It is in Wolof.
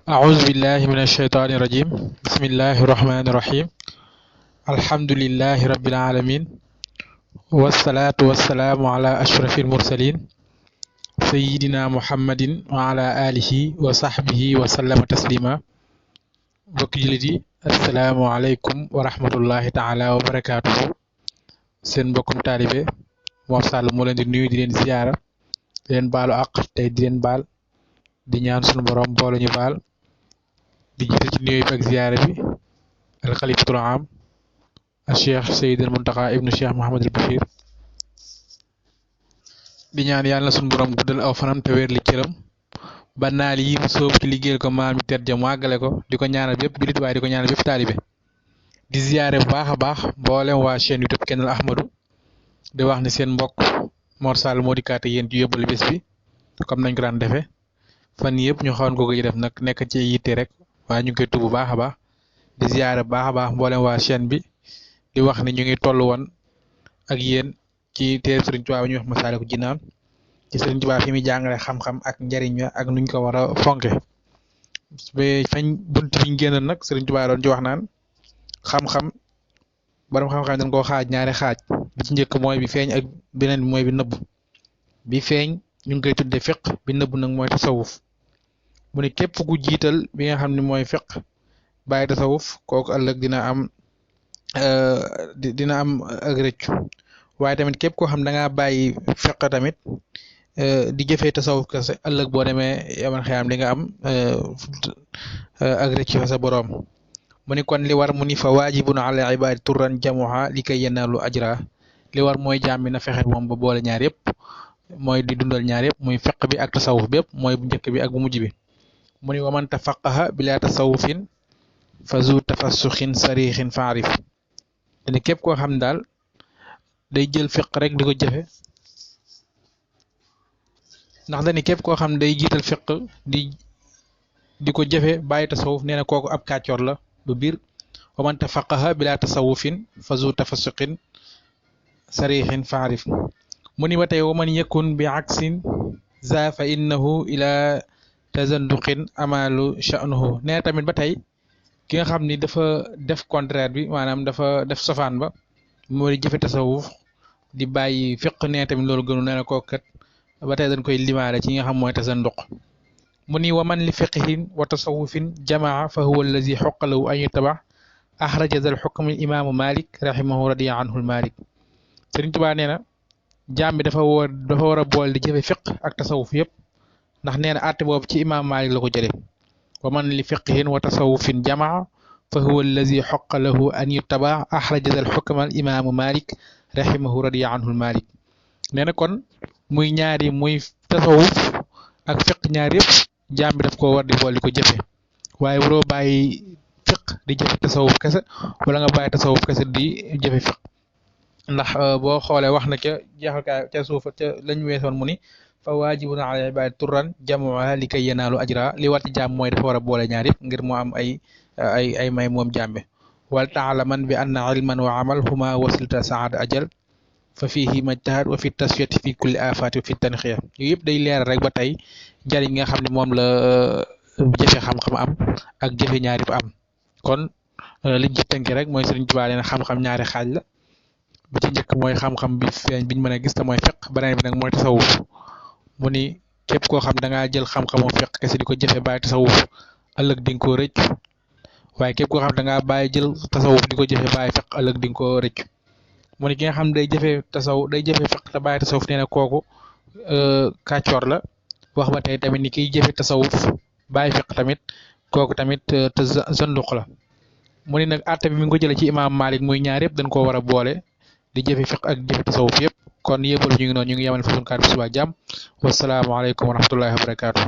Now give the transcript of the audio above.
أعوذ بالله من الشيطان الرجيم بسم الله الرحمن الرحيم الحمد لله رب العالمين والصلاة والسلام على أشرف المرسلين سيدنا محمد وعلى آله وصحبه وسلم تسليما بك جلدي السلام عليكم ورحمة الله تعالى وبركاته سين بكم طالبي Mor Sall moo leen di nuyu di leen ziyaara di leen baalu àq tey di leen baal di ñaan sunu borom boole ñu baal di jiite ci nuyoo bi ak ziyaara bi al xalifatul aam al cheikh Seyyid al Muntaqa ibnu cheikh Mouhamadul Bachir di ñaan yàlla sunu borom guddal aw fanam te wér li cëram ba naal yi mu sóobu ci liggéeyal ko maam yi tedd ja mu àggale ko di ko ñaanal bépp jullit waaye di ko ñaanal bépp taalibe di ziyaare bu baax a baax mboolem waa chaîne YouTube Kennel Ahmadou di wax ni seen mbokk Mor Sall moo dikkaate yéen ci yóbbal bés bi comme nañ ko daan defee fan yëpp ñu xawoon ko def nag nekk ci yitte rek waaye ñu ngi koy tubb bu baax a baax di ziyaare bu baax a baax mboolem waa chaîne bi di wax ni ñu ngi toll woon ak yéen ci téere Sëriñ Tuubaa ñu wax Masaalikul Jinaan ci Sëriñ Tuubaa fi muy jàngale xam-xam ak njariñ ak nuñ ko war a fonke ba fañ bunt biñ génn nag Sëriñ Tuubaa doon ci wax naan xam-xam borom xam-xam dañ koo xaaj ñaari xaaj bi ci njëkk mooy bi feeñ ak beneen bi mooy bi nëbb bi feeñ ñu ngi koy tudde fiq bi nëbb nag mooy tasawuf mu ne képp ku jiital bi nga xam ne mooy fiq bàyyi tasawuf kooku ëllëg dina am ak rëccu waaye tamit képp koo xam da ngaa bàyyi fiq tamit di jëfee tasawuf kese ëllëg boo demee yaman xëyam di nga am ak rëccu fa sa boroom mu ni kon li war mu ni fa waajibun ala ibaadi turran jamuha li kay yenaalu ajra li war mooy jaam bi na fexe moom ba boole ñaar yëpp mooy di dundal ñaar yëpp muy fiq bi ak tasawuf bépp mooy bu njëkk bi ak bu mujj bi mu ni waman tafaqaha bila tasawufin fa zu tafassuxin sarixin faarif dani képp koo xam daal day jël fiq rek di ko jëfe ndax dani képp koo xam day jiital fiq di ko jëfe bàyyi tasawuf nee na kooku ab kàccoor la bu biir waman tafaqaha bila tasawufin fa zu tafassuxin sarixin faarif mu ni ba tey waman yakun bi aksin za fa innahu ila tazanduqin amalu sha'nuhu nee tamit ba tey ki nga xam ni dafa def contraire bi maanaam dafa def sofaan ba moo di jëfe tasawuf di bàyyi fiq nee tamit loolu gënu nee na kooku kat ba tey dañ koy limaale ci nga xam mooy tazanduq mu ni waman li fiqhin wa tasawufin jamaa fa huwa allazi xoqa lahu an yutaba axraja zal xukm imaamu Malik rahimahu radiya anhu Malik Sëriñ Tuubaa nee na jaam bi dafa war a boole di jëfe fiq ak tasawuf yëpp ndax nee na àtte boobu ci imaam Malik la ko jële wa man li fiqhin wa tasawufin jamaa fa huwa allazi xoqa lahu an yutaba axraja zal xukm al imaamu Malik rahimahu radiya anhu Malik nee na kon muy ñaari muy tasawuf ak fiq ñaar yëpp jaam bi daf ko war di boole di ko jëfe waaye waroo bàyyi fiq di jëfe tasawuf kese wala nga bàyyi tasawuf kese di jëfe fiq ndax boo xoolee wax na ca jeexalkaay ca suufa ca lañ weesoon mu ni fa waajibun ala ibaadi turran jamuha li kay yenaalu ajra li war ci jaam mooy dafa war a boole ñaar yëpp ngir mu am ay may moom jàmbe wal taalaman bi anna ilman wa amal huma wasilta saada ajal fa fihi majtahad wa fi tasfiyati fi kulli afati wa fi tanxiya yooyu yëpp day leeral rek ba tey njariñ nga xam ne moom la jëfe xam-xam am ak jëfe ñaar yëpp am kon liñ ci tënk rek mooy Sëriñ Tuubaa nee na xam-xam ñaari xaaj la bi ci njëkk mooy xam-xam bi feeñ biñ mën a gis te mooy fiq beneen bi nag mooy tasawuf mu ni képp koo xam da ngaa jël xam-xamu fiq kese di ko jëfe bàyyi tasawuf ëllëg di nga koo rëcc waaye képp koo xam da ngaa bàyyi jël tasawuf di ko jëfe bàyyi fiq ëllëg di nga koo rëcc mu ni ki nga xam day jëfe fiq te bàyyi tasawuf nee na kooku kàccoor la wax ba tey tamit ni kiy jëfe tasawuf bàyyi fiq tamit kooku tamit te zanduq la mu ni nag àtte bi mi ngi ko jële ci imaam Malik muy ñaar yëpp dañ koo war a boole di jëfe fiq ak jëfe tasawuf yëpp kon yëbalu ñu ngi noonu ñu ngi yemal fa sunu kàddu bi suba jàmm wasalaamaaleykum wa rahmatullahi wa barakaatu.